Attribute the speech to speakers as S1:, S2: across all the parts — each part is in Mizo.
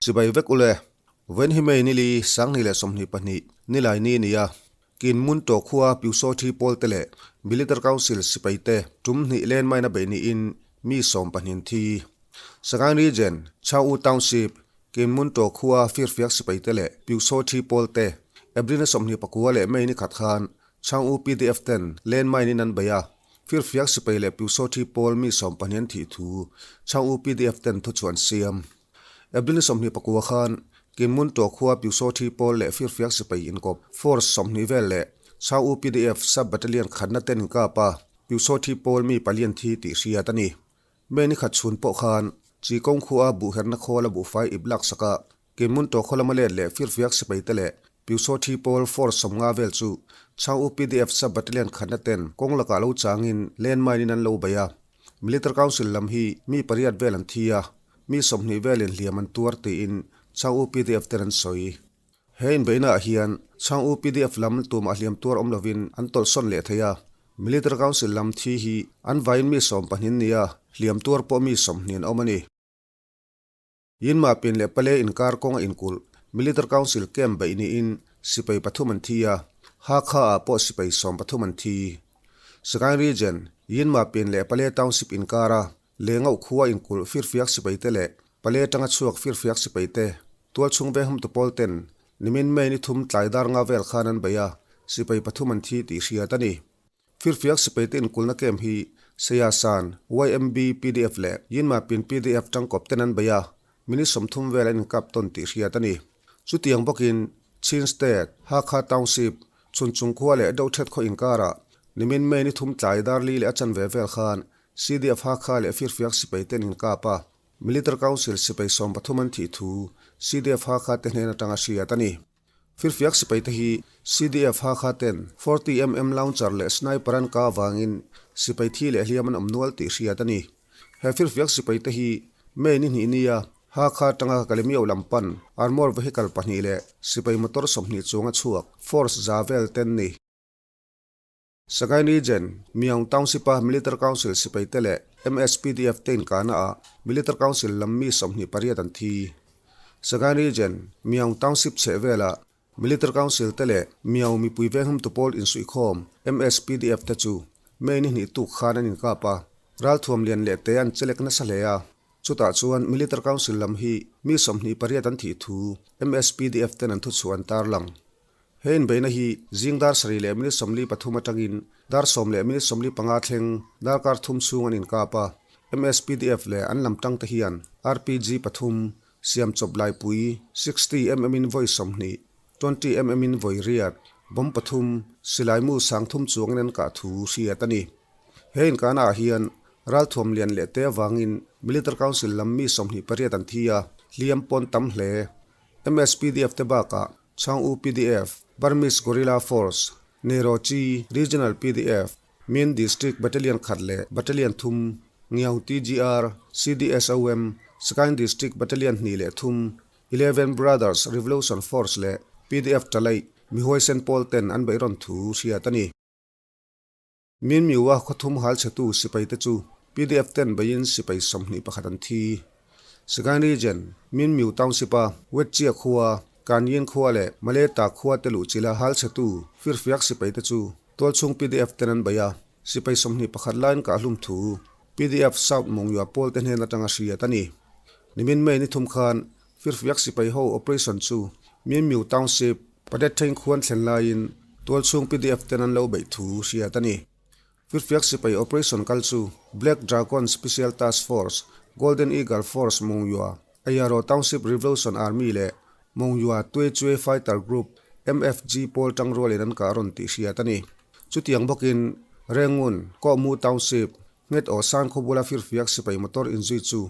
S1: Chibai vek ule, Vawiin hi May nili 2022 nilai ni nia Kin Mun Taw khua Pyusawthi pawl te leh Military Council sipai te tum hnih landmine a beih niin mi sawmpahnin thi. Sagaing Region, Chau U Township, Kin Mun Taw khua firfiak sipai te leh Pyusawthi pawl te April ni 29 leh May ni khat khan Chau U PDF ten landmine in an bei a, firfiak sipai leh Pyusawthi pawl mi sawmpahnih an thih thu Chau U PDF ten thuchhuah an siam. April ni 29 khan Kinmun Taw khua Pyusawthi pawl leh firfiak sipai inkawp force 20 vel leh Chau U PDF sub battalion khatna ten inkap a, Pyusawthi pawl mi palian thi tih hriat a ni. May ni khat chhun pawh khan Chikawng khua buhherna khawl a buhfai ip laksak a, Kinmun Taw khaw lama let leh firfiak sipai te leh Pyusawthi pawl force 50 vel chu Chau U PDF sub battalion khatna ten kawng lakah lo changin landmine in an lo bei a. Military Council lam hi mi pariat vel an thi a, mi 20 velin hliam an tuar tiin Chang U PDF ten an sawi. He inbeihnaah hian Chang U PDF lam tumah hliam tuar awm lovin an tawlhsawn leh thei a, Military Council lam thi hi an vaiin mi sawmpahnin nia hliam tuar pawh mi 20 an awm a ni. Yinmah pin leh Pale inkar kawng a inkulh Military Council camp beih niin sipai pathum an thi a, Hakha ah pawh sipai 13 an thi. Sagaing Region, Yinmah pin leh Pale Township inkara Lengauh khua inkulh firfiak sipaite leh Pale atanga chhuak firfiak sipaite tualchhung venghum tu pawl ten nimin May ni thum tlai dar nga vel khan an bei a, sipai pathum an thi tih hriat a ni. Firfiak sipaite inkulhna camp hi Seyasan, YMB, pdf leh Yinmapin pdf tangkawp ten an bei a, minute 30 vel an inkap tawn tih hriat a ni. Chutiang bawkin Chin State, Hakha Township, Chhunchung khua leh Dothet khaw inkarah nimin May ni thum tlai dar li leh a chanve vel khan CDF Hakha leh Firfiak sipai ten inkap a, Military Council sipai 13 an thih thu CDF Hakha te hnen atanga hriat a ni. Firfiak sipai te hi CDF Hakha ten 40 mm launcher leh sniper an kah avangin sipai thi leh hliam an awm nual tih hriat a ni. He firfiak sipai te hi May ni hnih nia Hakha atanga Kalemiau lam pan armour vehicle pahnih leh sipai motor 20 chunga chhuak force za vel ten ni. Sagaing Region, Myaung Township-a Military Council sipaite leh MSPDF te inkahnaah Military Council lam mi 28 an thi. Sagaing Region, Myaung Township chhehvelah Military Council te leh Myaung mipui venghumtu pawl insuihkhawm MSPDF te chu May ni hnih tuk khan an inkap a, ralthuam lian leh te an chelek nasa hle a. Chutah chuan Military Council lam hi mi 28 an thih thu MSPDF ten an thuchhuah an tarlang. He inbeihna hi zing dar sarih leh minute 43 atangin dar sawm leh minute 45 thleng darkar thum chhung an inkap a, MSPDF leh an lam tangte hian RPG pathum, siam chawp laipui, 60 mm in vawi 20, 20 mm in vawi riat, bomb pathum, silai mu sang thum chuangin an kah thu hriat a ni. He inkahnaah hian ralthuam lian leh te avangin Military Council lam mi 28 an thi a, hliam pawn tam hle. MSPDF te bakah Chang U pdf, Burmese Guerrilla Force, Nerochi Regional pdf, Min District Battalion khat leh Battalion thum, Ngiau TGR, CDSOM, Sagaing District Battalion hnih leh thum, Eleven Brothers Revolution Force leh pdf Talaih mihuaisen pawl ten an beihrawn thu hriat a ni. Min Myiwa khawthum hal chhetu sipaite chu pdf ten beiin sipai 21 an thi. Sagaing Region, Min Myu Township-a Wetchia khua, Kanyin khua leh Maleta khua te luhchilha hal chhetu firfiak sipaite chu tualchhung pdf ten an bei a, sipai 21 laiin kahhlum thu pdf South Mongyua pawl te hnen atanga hriat a ni. Nimin May ni thum khan firfiak sipai ho operation chu Min Myu Township, Padet Thein khuan thlen laiin tualchhung pdf ten an lo beih thu hriat a ni. Firfiak sipai operation kal chu Black Dragon Special Task Force, Golden Eagle Force Mongyua, Ayaro Township Revolution Army leh Mongyua Twe Chue Fighter Group, MFG, pawl tangrualin an kah rawn tih hriat a ni. Chutiang bawkin Rengun, Kawhmu Township, Nget aw san khawbula firfiak sipai motor inzui chu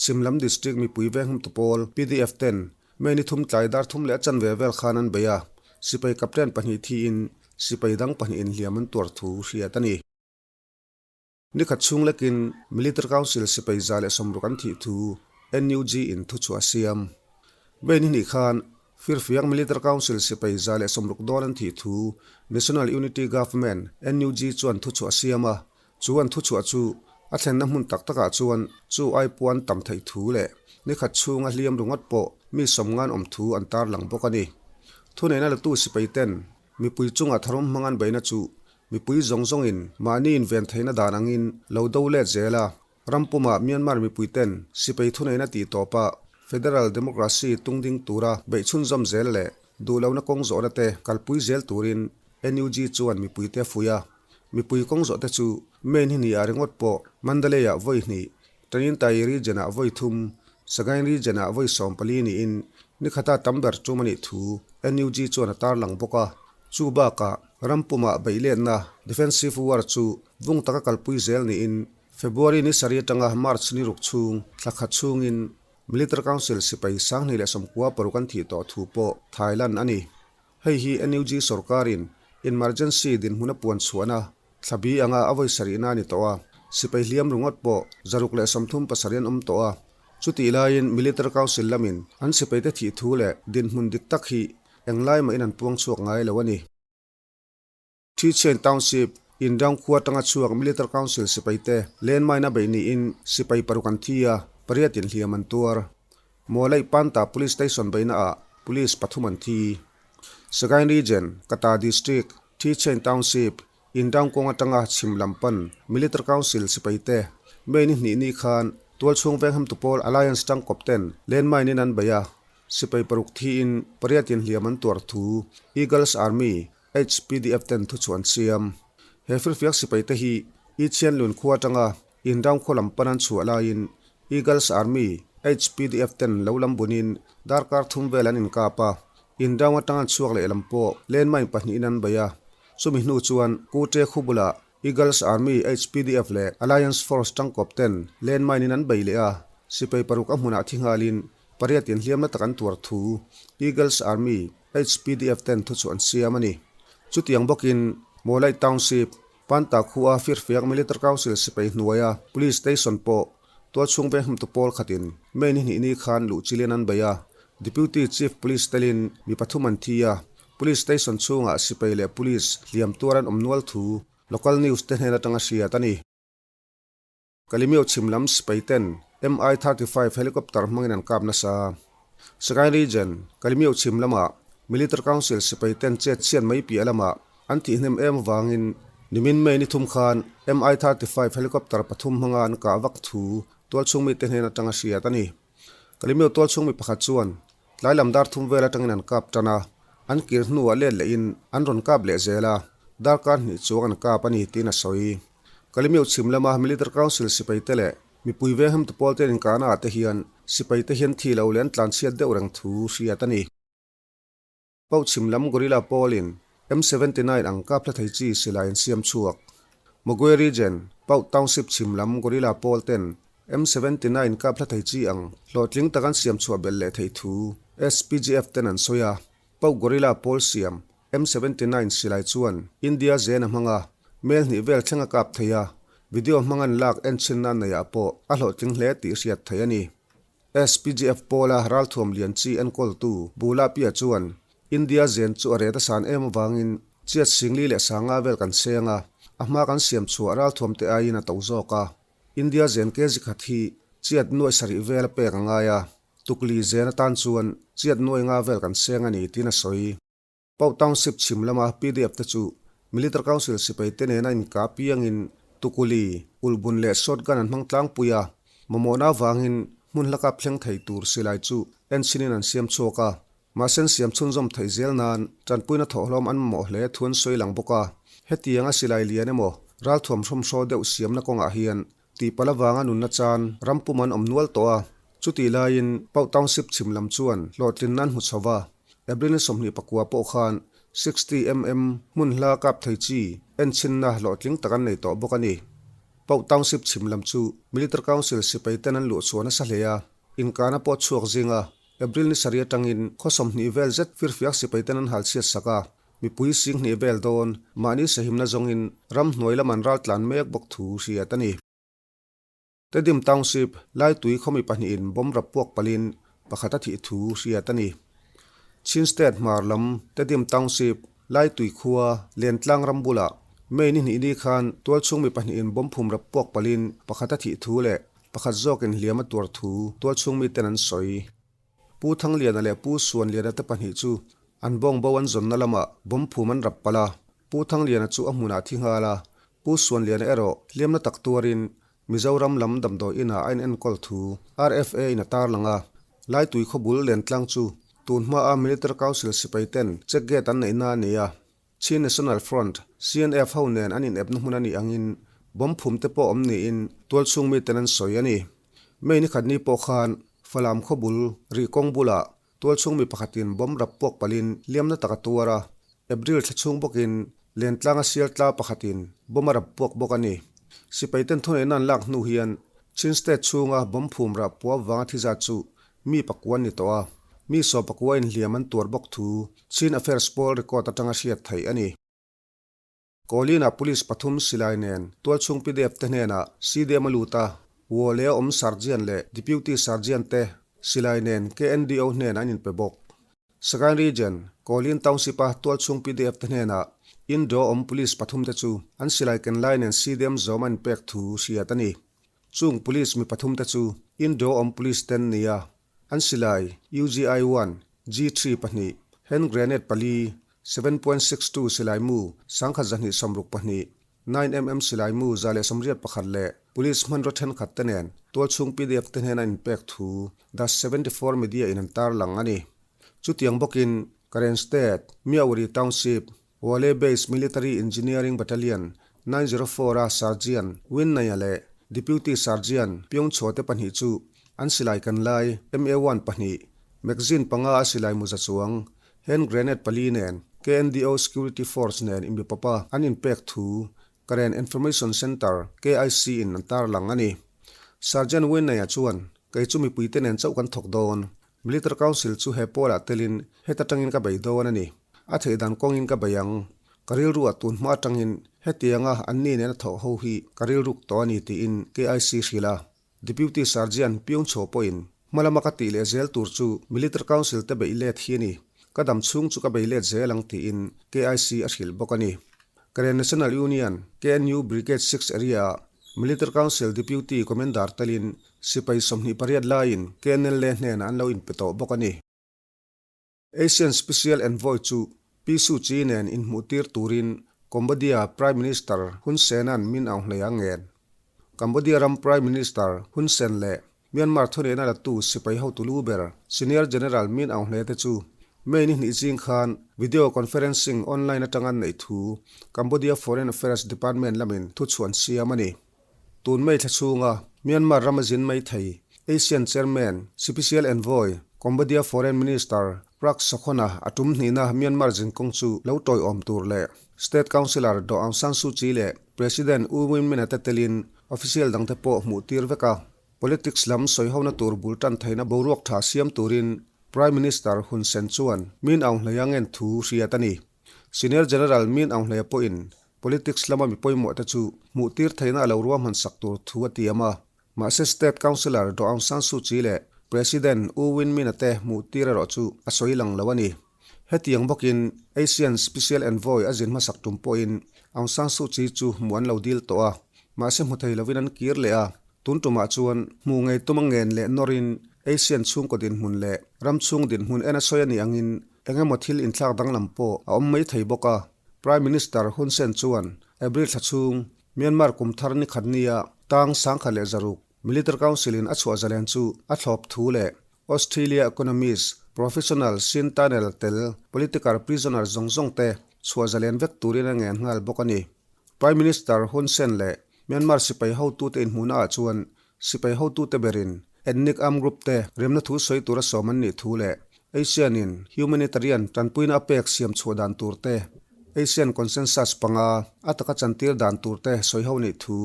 S1: Chhimlam District mipui venghumtu pawl pdf ten May ni thum tlai dar thum leh a chanve vel khan an bei a, sipai captain pahnih thiin sipai dang pahnih inhliam an tuar thu hriat a ni. Ni khat chhung lekin Military Council sipai 160 an thih thu NUG in thuchhuah a siam. May ni hnih khan Firfiak Military Council sipai 160 dawn an thih thu National Unity Government, NUG, chuan thuchhuah a siam a, Chu an thuchhuah chu a thlenna hmun tak takah chuan chu ai puan tam theih thu leh ni khat chhunga hliam ringawt pawh mi sawmngan awm thu an tarlang bawk a ni. Thuneihna latu sipai ten mipui chunga tharum hmang an beihna chu mipui zawng zawngin mahni inven theihna dan angin lo do let zel a, ram pumah Myanmar mipui ten sipai thuneihna tih tawpa Federal Democracy tungding tura beih chhunzawm zel leh duhlohna kawng zawhna te kalpui zel turin NUG chuan mipuite a fuih a. Mipui kawng zawh te chu Main hi hnih ah ringawt pawh Mandalay ah vawi hnih, Tanintay region ah vawi thum, Sagaing region ah vawi 14 niin nikhata tam ber tum a nih thu NUG chuan a tarlang bawk a. Chu bakah ram pumah beihletna, defensive war, chu vung taka kalpui zel niin February ni sarih atanga March ni ruk chhung thla khat chhungin Military Council sipai 2096 an thih tawh thu pawh Thailand a ni. Hei hi NUG sorkarin emergency dinhmun a puan chhuahna thlabi anga a vawi sarihna a ni tawh a, sipai hliam ringawt pawh 137 an awm tawh a. Chutih laiin Military Council lamin an sipaite thih thu leh dinhmun dik tak hi englai mahin an puang chhuak ngai lo a ni. Thichhen Township, Indown khua atanga chhuak Military Council sipaite landmine a beih niin sipai paruk an thi a, pariat inhliam an tuar. Mualaih Panta Police Station beihna ah Police pathum an thi. Sagaing Region, Kata District, Thichhen Township, Indown kawng atanga chhim lam pan Military Council sipaite May ni hnih ni khan tualchhung venghamtu pawl Alliance tangkawp ten landmine in an bei a, sipai paruk thiin pariat inhliam an tuar thu Eagles Army HPDF ten thu chu an siam. He firfiak sipai te hi I Chianlun khua atanga Indown khaw lam pan an chhuah laiin Eagles Army, HPDF ten lo lam bunin darkar thum vel an inkap a, Indown atanga an chhuak leh lam pawh landmine pahnihin an bei a. Chumi hnu chuan Kute khu bulah Eagles Army, HPDF leh Alliance Force tangkawp ten landmine in an bei leh a, sipai paruk a hmunah thi nghalin pariat inhliamna tak an tuar thu Eagles Army, HPDF ten thu chu an siam a ni. Chutiang bawkin Mawlai Township, Panta khua Firfiak Military Council sipai hnuaia Police Station pawh tualchhung venghmtu pawl khatin May ni hnih ni khan luh chilin an bei a. Deputy Chief Police telin mi pathum an thi a, Police Station chhungah sipai leh Police hliam tuar an awm nual thu local news te hnen atanga hriat a ni. Kalimio chhim lam sipai ten Mi-35 helicopter hmangin an kap nasa. Sagaing Region, Kalimio chhim lamah Military Council sipai ten chet chhiat mai piah lamah an thih hnem em avangin nimin May ni thum khan Mi-35 helicopter pathum hmanga an kah vak thu tualchhung mite hnen atanga hriat a ni. Kalimio tualchhung mi pakhat chuan tlai lam dar thum vel atangin an kap tan a, an kir hnuah let lehin an rawn kap leh zel a, darkar hnih chuang an kap a ni tiin a sawi. Kalimio chhim lama Military Council sipaite leh mipui vengham tu pawlte an inkahna ah te hian sipaite hian thi lo leh an tlanchhiat deuh reng thu hriat a ni. Pau chhim lam Gorilla pawlin M79 ang kap hla thei chi silai an siam chhuak. Mogwe Region, Pau Township chhim lam Gorilla pawl ten M79 kap hla thei chi ang hlawhtling tak an siam chhuah belh leh theih thu SPGF ten an sawi a. Pau Gorilla pawl siam M79 silai chuan India zen a hmang a, mel hnih vel thleng a kap thei a, video hmang an lak enchhinna neiah pawh a hlawhtling hle tih hriat theih a ni. SPGF pawla ralthuam lian chi enkawltu Bula Pia chuan, India zen chu a ret a san em avangin chiat singli leh sanga vel kan seng a, a hma kan siam chhuah ralthuam te aiin a to zawk a. India zen kg khat hi chiat nuai sarih vel a pek a ngai a, tukli zen atan chuan chiat nuai nga vel kan seng a ni tiin a sawi. Pau Township chhim lama PDF te chu Military Council sipai te nena inkah piangin Tukuli, Ulbun leh Shotgun an hmang tlangpui a, mamawhna avangin hmun hla kap thleng thei tur silai chu enchhinin an siam chhuak a, mahse an siam chhunzawm theih zel nan tanpuina thawhhlawm an mamawh hle thu an sawi lang bawk a. Hetianga silai lian emaw ralthuam hrawmhraw deuh siamna kawngah hian Tihpalh avanga nunna chan ram pum an awm nual tawh a, chutih laiin Pau Township chhim lam chuan hlawhtlinna an hmu chho va, April ni 24 pawh khan 60 mm hmun hla kap thei chi enchhinna hlawhtling tak an nei tawh bawk a ni. Pau Township chhim lam chu Military Council sipai ten an luh chhuah nasa hle a, inkana pawh chhuak zinga April ni sarih atangin khaw 20 vel zet firfiak sipai ten an hal chhiat sak a, mipui 20,000 vel dawn mahni sahimna zawngin ramhnuai lam an ral tlan mek bawk thu hriat a ni. Tedim Township, Laitui khawmi pahnihin bomb rap puak palin pakhat a thih thu hriat a ni. Chin State hmar lam Tedim Township, Laitui khua, Lentlang ram bulah May ni hnih ni khan tualchhung mi pahnihin bomb phum rap puak palin pakhat a thih thu leh pakhat zawkin hliam a tuar thu tualchhung miten an sawi. Pu Thangliana leh Pu Suanliana te pahnih chu an bawngbo an zawnna lamah bomb phum an rap palh a, Pu Thangliana chu a hmunah thi nghal a, Pu Suanliana erawh hliamna tak tuarin Mizoram lam damdawi inah a inenkawl thu RFA in a tarlang a, Laitui khawbul Lentlang chu tun hmaa Military Council sipai ten check gate an neihna a ni a, Chin National Front, CNF, ho nen an inepna hmun a nih angin bomb phum te pawh awm niin tualchhung miten an sawi a ni. May ni khat ni pawh khan Falam khawbul rih kawng bulah tualchhung mi pakhatin bomb rap puak palhin hliamna tak a tuar a, April thla chhung bawkin Lentlanga sial tla pakhatin bomb a rap puak bawk a ni. Sipai ten thuneihna an lak hnu hian Chin State chhunga bomb phum rah puap vanga thi zat chu Mi pakua an ni tawh a, mi saw pakua inhliam an tuar bawk thu Chin Affairs pawl record atanga hriat theih a ni. Kawlina Police pathum silai nen tualchhung pdf te hnenah CDM a lut a, Wall leh a awm Sergeant leh Deputy Sergeant te silai nen KNDO hnenah an inpe bawk. Sagaing Region, Kawlin Township-a tualchhung pdf te hnenah Indo awm Police pathum te chu an silai ken lai nen CDM zawm an inpek thu hriat a ni. Chung police mi pathum te chu Indo awm police ten nia an silai UGI one, G3 pahnih, hand grenade pali, 7.62 silai mu 1262, 9mm silai mu 181 leh police hmanraw thenkhat te nen tualchhung pdf te hnena inpek thu The 74 Media in an tarlang a ni. Chutiang bawkin Karen State, Myauri Township, Wale Base Military Engineering Battalion 904 a Sergeant Win Naya leh Deputy Sergeant Pyong Chho te pahnih chu an silai kan lai MA one pahnih, magazine panga a silai muza chuang, hand grenade pali nen KNDO Security Force nen inbipawpa an inpek thu Karen Information Center, KIC, in an tarlang a ni. Sergeant Win Naya chuan, Kei chu mipuite nen chauh kan thawk dawn. Military Council chu he pawlah telin heta tangin ka bei dawn a ni. A theih dan kawngin ka bei ang. Ka rilruah tun hma atangin hetianga anni nena thawh ho hi ka rilruk tawh a ni tiin KIC hrilh a. Deputy Sergeant Pyong Cho pawhin hma lama ka tih leh zel tur chu Military Council te beih let hi a ni. Ka dam chhung chu ka bei let zel ang tiin KIC a hrilh bawk a ni. Karen National Union, KNU, Brigade 6 Area-ah Military Council Deputy Commander telin sipai 28 laiin KNLA hnenah an lo inpe tawh bawk a ni. Asian Special Envoy chu Pi Suu Kyi nen inhmuhtir turin Cambodia Prime Minister Hun Sen-a'n Min Aung Hlaing a ngen. Cambodia ram Prime Minister Hun Sen leh Myanmar thuneihna latu sipai hotu lu ber Senior General Min Aung Hlaing te chu May ni hnih zing khan video conferencing online atanga an neih thu Cambodia Foreign Affairs Department lamin thuchhuah an siam a ni. Tun May thla chhunga Myanmar ram a zin mai thei Asian Chairman, Special Envoy, Cambodia Foreign Minister Prak Sokhona a tum hnihna Myanmar zinkawng chu lo tawiawm tur leh State Councillor Daw Aung San Suu Kyi leh President U Win Myint-a te telin official dangte pawh hmuh tir vek a. Politics lam sawihona tur bul tan theihna boruak tha siam turin Prime Minister Hun Sen chuan Min Aung Hlaing a ngen thu hriat a ni. Senior General Min Aung Hlaing pawhin politics lama mi pawimawh te chu hmuh tir theihna a lo ruahman sak tur thu a tiam a. Mahse State Councillor Daw Aung San Suu Kyi leh President U Win Myint-a te hmuh tir erawh chu a sawi lang lo a ni. Hetiang bawkin Asian Special Envoy a zin hmasak tum pawhin Aung San Suu Kyi chu hmuh an lo dil tawh a, mahse hmu thei lovin an kir leh a. Tun tumah chuan hmuh ngei tum a ngen leh nawrin Asian chhungkaw dinhmun leh ram chhung dinhmun en a sawi a nih angin eng emaw thil inthlak danglam pawh a awm mai thei bawk a. Prime Minister Hun Sen chuan April thla chhung Myanmar kum thar ni khat nia tang 1600 Military Council in a chhuah zalen chu a thlawp thu leh Australia economist professional Sean Turnell tel political prisoner zawng zawng te chhuah zalen vek turin a ngen nghal bawk a ni. Prime Minister Hun Sen leh Myanmar sipai hotute inhmuhna ah chuan sipai hotute berin ethnic armed group te remna thu sawi tura sawm an nih thu leh Asian in humanitarian tanpuina a pek siam chhuah dan tur te, Asian Consensus panga a taka chantir dan tur te sawi ho nih thu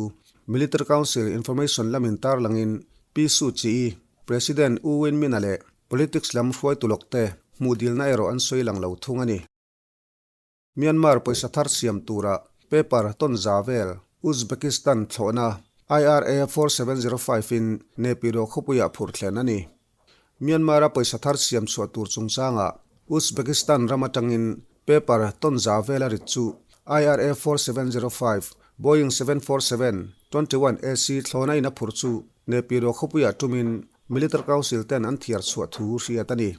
S1: Military Council Information lamin tarlangin Pi Suu Kyi, President U Win Myint-a leh politics lam hruaitu lawk te hmuh dilna erawh an sawi lang lo thung a ni. Myanmar pawisa thar siam tura paper tawn za vel Uzbekistan thlawhna IRA 4705 in Naypyidaw khawpuiah phurh thlen a ni. Myanmar-a pawisa thar siam chhuah tur chungchangah Uzbekistan ram atangin paper tawn za vel a rit chu IRA 4705 Boeing 747 21 AC thlawhna in a phurh chu Naypyidaw khawpuiah tumin. Military Council ten an thiar chhuah thu hriat a ni.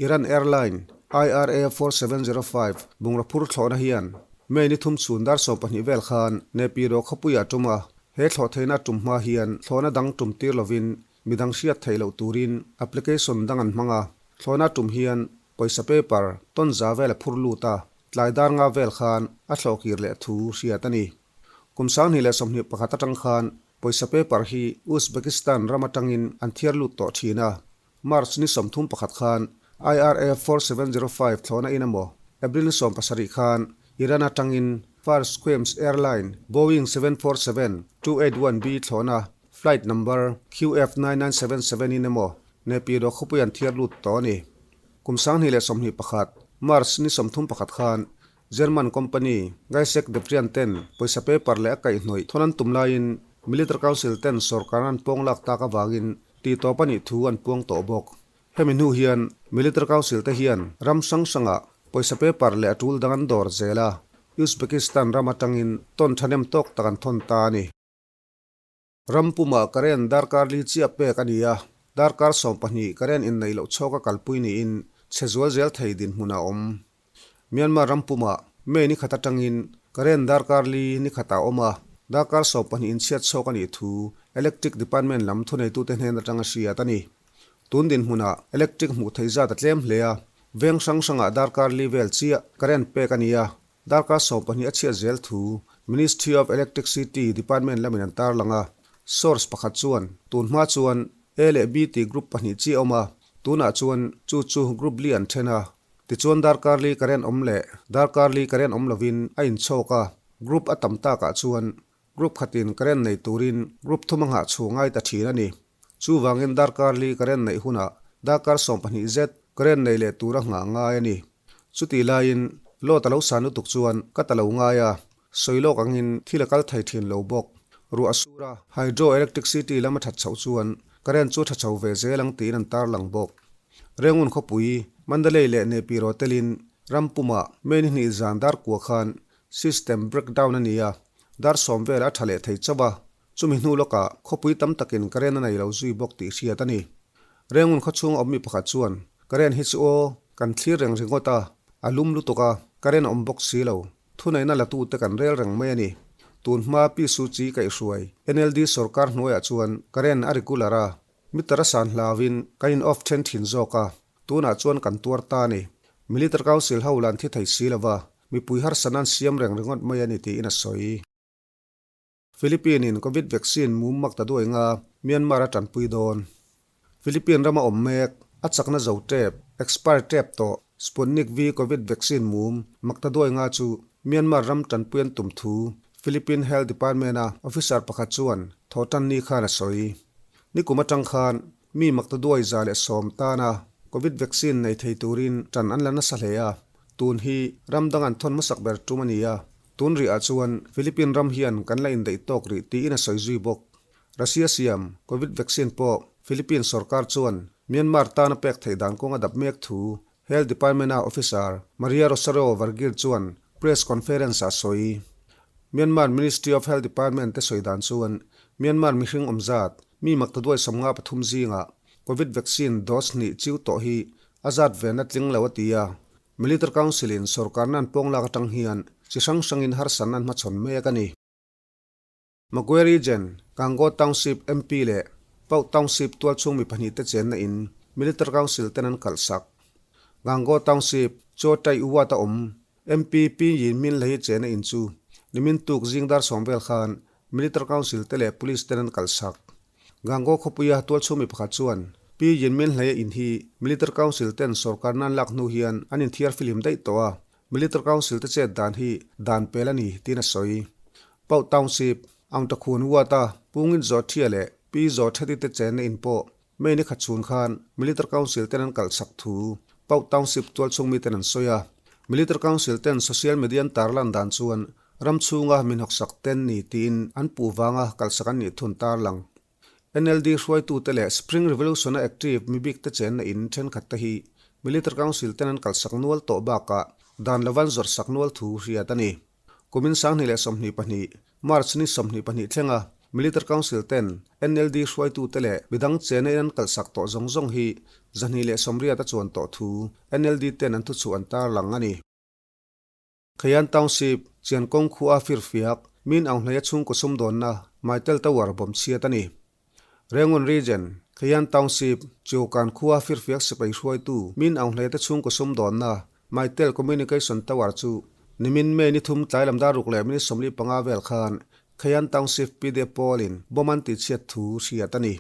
S1: Iran Airline IRA 4705 bungraw phur thlawhna hian May ni thum chhun dar 12 vel khan Naypyidaw khawpuiah a tum a, he thlawh theihna a tum hma hian thlawhna dang tum tir lovin midang hriat theih loh turin application dang an hmang a, thlawhna a tum hian pawisa paper tawn za vel a phur lut a, tlai dar nga vel khan a thlawh kir leh thu hriat a ni. Kum 2021 atang khan pawisa paper hi Uzbekistan ram atangin an thiar lut tawh thin a, March ni 31 khan IRA 4705 thlawhna in emaw, April ni 17 khan Iran atangin Fars Quems Airline Boeing 747 281B thlawhna flight number QF 9977 in emaw Naypyidaw khawpui an thiar lut tawh a ni. Kum 2021 March ni 31 khan German company Gaisek Deprian ten pawisa paper leh a kaihhnawih thawn an tum laiin Military Council ten sorkar an pawng lak tak avangin tih tawp a nih thu an puang tawh bawk. Hemi hnu hian Military Council te hian ram hrang hrangah pawisa paper leh a tul dang an dawr zel a, Uzbekistan ram atangin tawn thahnem tawk tak an thawn ta a ni. Ram pumah current darkar li chiah pek a ni a, darkar 12 current inneih loh chhawka kalpui niin chhe zual zel thei dinhmun a awm. Myanmar ram pumah May ni khat atangin current darkar li ni khat a awm a, darkar 12 inchhiat chhawk a nih thu Electric Department lam thuneitute hnen atanga hriat a ni. Tun dinhmunah electric hmuh theih zat a tlem hle a, veng hrang hrangah darkar li vel chiah current pek a ni a, Darkar 12 a chhiat zel thu Ministry of Electricity Department lamin an tarlang a, source pakhat chuan tun hma chuan A leh B tih group pahnih chi a awm a, tunah chuan chu chu group li an then a, tichuan darkar li current awm leh darkar li current awm lovin a inchhawk a, group a tam takah chuan group khatin current nei turin group thum a nghah chhuah ngai ta thin a ni. Chuvangin darkar li current neih hunah darkar 12 zet current nei leh tura nghah ngai a ni. Chutih laiin load a lo san lutuk chuan ka ta lo ngai a, sawi lawk angin thil a kal thei thin lo bawk. Ruah a sur a, hydro electricity lam a that chhoh chuan current chu a tha chho ve zel ang tiin an tarlang bawk. Rengun khawpui, Mandalay leh Nepiro telin ram pumah May ni hnih zan dar kua khan system breakdown a ni a, dar sawm vel a tha leh thei chauh a, chumi hnu lawkah khawpui tam takin current a nei lo zui bawk tih hriat a ni. Rengun khawchhung a awmmi pakhat chuan, Current hi chu aw, kan thlir reng ringawt a, a lum lutuk a, current a awm bawk si lo. Thuneihna latute kan rel reng mai a ni. Tun hma Pi Suu Kyi kaihhruai NLD sorkar hnuaiah chuan current a regular a, meter a san hlauvin kan in off then thin zawk a, tunah chuan kan tuar ta a ni. Military Council ho lah an thi thei si lova, mipui harsatna an siam reng ringawt mai a ni tiin a sawi. Philippine in Covid vaccine mum mak ta duai nga Myanmar a tanpui dawn. Philippine rama awm mek, a chakna zo tep, expire tep tawh, Sputnik V Covid vaccine mum mak ta duai nga chu Myanmar ram tanpui an tum thu Philippine Health Department a officer pakhat chuan thawhtan ni khan a sawi. Nikum atang khan mi mak ta duai 110 tana Covid vaccine nei thei turin tan an la nasa hle a, tun hi ram dang an thawn hmasak ber tum a ni a. Tun rihah chuan Philippine ram hian kan la indaih tawk rih tiin a sawi zui bawk. Russia siam Covid vaccine pawh Philippine sorkar chuan Myanmar tana pek theih dan kawng a dap mek thu Health Department-a officer Maria Rosario Vargil chuan press conference-ah a sawi. Myanmar Ministry of Health Department te sawi dan chuan Myanmar mihring awm zat mi maktaduai 53 zingah Covid vaccine dose hnih chiu tawh hi a zat venna tling lo a ti a. Military Council in sorkarna an pawng lak atang hian chi hrang hrangin harsatna an hmachhawn mek a ni. Magwe Region, Gangaw Township MP leh Pauk Township tualchhung mi pahnih te chenna in Military Council ten an kalhsak. Gangaw Township, Chaw Tai Ward a awm MP Pi Yin Min Hlei chenna in chu nimin tuk zing dar 10 vel khan Military Council te leh Police ten an kalhsak. Gangaw khawpuia tualchhung mi pakhat chuan Pi Yin Min Hlei in hi Military Council ten sorkarna an lak hnu hian an inthiar filim daih tawh a, Military Council te chet dan hi dan pel a ni tiin a sawi. Pauk Township, Aungtakhun Ward a Pungin Zawhthia leh Pi Zawhtheti te chenna in pawh May ni khat chhun khan Military Council ten an kalhsak thu Pauk Township tualchhung mi ten an sawi a. Military Council ten social media an tarlan dan chuan ram chhunga min hawksak ten ni tiin an puh vanga kalhsak an nih thun tarlang. NLD hruaitute leh Spring Revolution a active mi bik te chenna in thenkhat te hi Military Council ten an kalhsak nual tawh bakah dan lova an zawrhsak nual thu hriat a ni. Kumin 2022 March ni 22 thlenga. Military Council ten NLD hruaitute leh midang chena in an kalhsak tawh zawng zawng hi 280 a chuan tawh thu NLD ten an thuchhuah an tarlang a ni. Khayan Township, Chiankawng khua firfiak, Min Aung Hlaia chhungkaw sumdawnna Mytel Tower bawm chhiat a ni. Rangoon Region, Khayan Township, Chiukan khua firfiak sipai hruaitu Min Aung Hlaia te chhungkaw sumdawnna Mytel Communication Tower chu nimin May ni thum tlai lam dar ruk leh minute 45 vel khan Khayan Township pdf pawlin bomb an tihchhiat thu hriat a ni.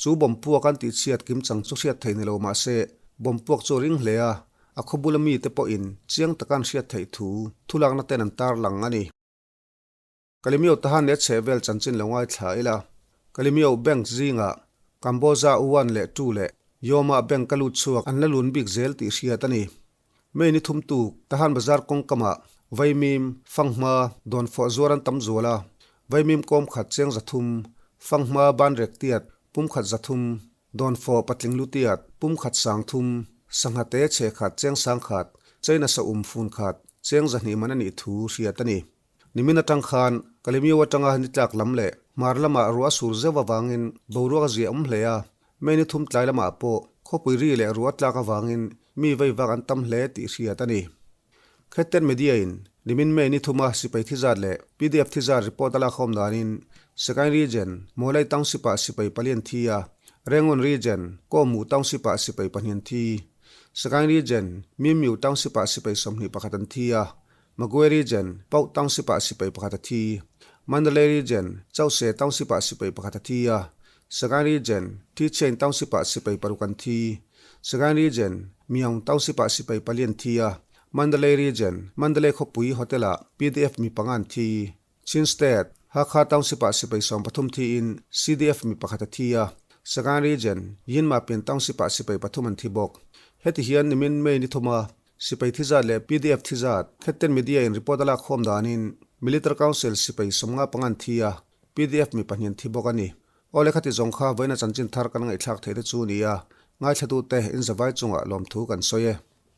S1: Chu bomb puak an tihchhiat kim chang chu hriat theih ni lo mah se bomb puak chu a ring hle a, a khawbula mite pawhin chiang taka an hriat theih thu thulakna ten an tarlang a ni. Kalimio Tahan leh chheh vel chanchin lo ngaithla ila, Kalimio Bank zingah Kamboja one leh two leh Yoma Bank a lut chhuak an la lun bik zel tih hriat a ni. May ni thum tuk Tahan Bazar kawngkamah Vaimim, Fanghma, Dawnfawh zuar an tam zual a, Vaimim kawm khat cheng 300, Fanghma banrek tiat pum khat 300, Dawnfawh patling lu tiat pum khat 3000, sangha te chhe khat cheng 1000, China saum fun khat cheng 200 man a nih thu hriat a ni. Nimin atang khan Kalemyo atanga ni tlak lam leh hmar lamah ruah sur zeuh avangin boruak a zia awm hle a, May ni thum tlai lamah pawh khawpui ri leh ruah tlak avangin mi vei vak an tam hle tih hriat a ni. Khetten Media in nimin May ni thuma sipai thi zat leh pdf thi zat report a lakawm danin Sagaing Region, Mawlai Township ah sipai pali an thi a, Rangoon Region, Kawhmu Township ah sipai pahnih an thi. Sagaing Region, Mimyu Township ah sipai 21 an thi a, Magwe Region, Pauk Township ah sipai pakhat a thi. Mandalay Region, Chause Township ah sipai pakhat a thi a. Sagaing Region, Thichain Township ah sipai paruk an thi. Sagaing Region, Myaung Township ah sipai pali an thi a. Mandalay Region, Mandalay khawpui Hotel ah pdf mi panga an thi. Chin State, Hakha Township ah sipai 13 thiin CDF mi pakhat a thi a. Sagaing Region, Yinmapin Township ah sipai pathum an thi bawk. Heti hian nimin May ni thuma Sipai thi zat leh pdf thi zat, Khetten Media in report a lak khawm danin Military Council sipai 55 an thi a, pdf mi pahnih an thi bawk a ni. Aw le khati zawng kha vawiina chanchin thar kan ngaihthlak theih te chu ni a, ngaithlatute in zavai chungah lawmthu kan sawi e.